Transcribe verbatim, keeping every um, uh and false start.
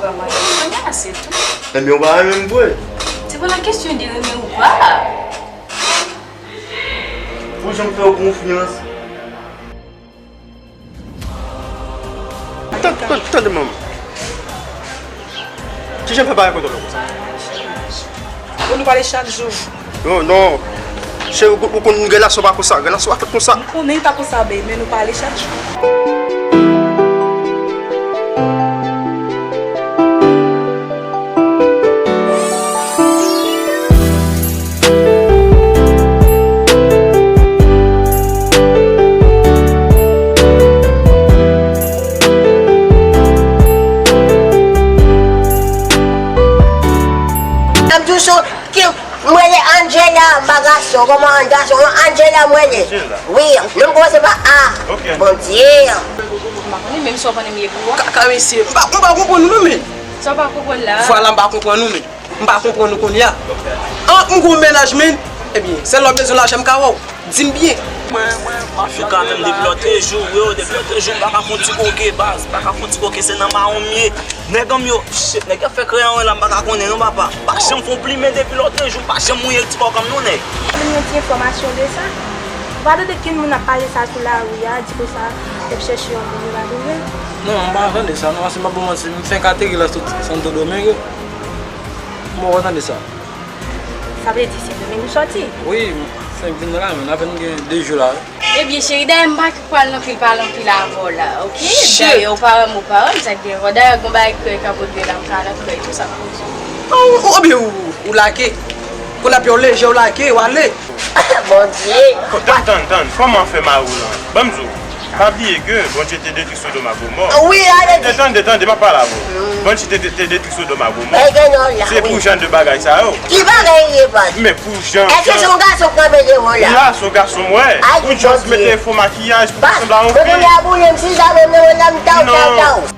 Kounye a, se tou. Ebyen, ou pa renmen m vre? Se pa la kesyon de renmen ou pa. Pou jan m fè w konfyans. Tan-, tan-, tande, manman. Kijan m fè pa rekonèt ou konsa? Bon, nou pale chak jou. Non, non. Cheri, ou, ou konn relasyon pa konsa. Relasyon pa fèt konsa. M konnen l pa konsa, babe, men nou pale chak jou. Mwen rele Angela, m pa gason, kòman Angela, non, Angela mwen rele. Angela? Wi, non m kòmanse pa A. Ok. Bondye. M pa konnen menm si w ap annik ye pou a. Ka, ka mesye, m pa, m pa konprann ou non, men. Sa w pa konprann la? Vwala, m pa konprann ou, men. M pa konprann ou kounye a. An, m gon mennaj, men. Ebyen, sèl lè w bezwen lajan, m ka wè w. Di m byen. Antouka, menm depi lòtrejou, wi, depi lòtrejou, m pa ka fè yon ti koke, baz. M pa ka fè yon ti koke, se nan mawon m ye. Nèg an m yo, shit, nèg yo fè kreyon la, m pa ka konnen non, papa. M pa janm fè yon plimen depi lòtrejou, m pa janm mouye ti kòk an m non, nèg. Mwen gen ti enfòmasyon de sa. Ou pa tande kenn moun ap pale sa sou lari a, di konsa, y ap chèche yon moun, yo pa twouve l? Non, m pa tande sa, non, paske m pa ba w manti, m fenk ateri la sou Santo Domingo. M pa tande sa. Sa vle di se demen nou sòti? Wi, m fenk vin la, men apèn gen de jou la, wi. Ebyen, cheri, dayè m pa pral nan pil pale anpil avè w la, oke? Shit! Dayè, ou pa wè m, ou pa wè m, sa k gen avè w. Dayè, gon bagay krèy k ap rete la, m ka nan krèy, tou sa pou di. Oh, ou, oubyen ou, ou lake? Kounye a pye w lejè, ou lake, ou ale. Bondye! Tann, tann, tann, kòman fè mari w lan? Ban m di w, pa bliye ke Bondye te detwi Sodòm ak Gomò. Wi, ale di. Tande, tande, tande, m ap pale avè w. Bondye te, te, te detwi Sodòm ak Gomò. Se pou jan de bagay sa yo. Ki bagay li ye, baz? Men pou jan. Èske se yon gason k kanpe devan w la? Non, se yon gason m wè. Ou just mete fo makiyaj pou sanble a yon fi. Mwen kounye a boule m si sa menm nan mwen nan m taw, taw, taw.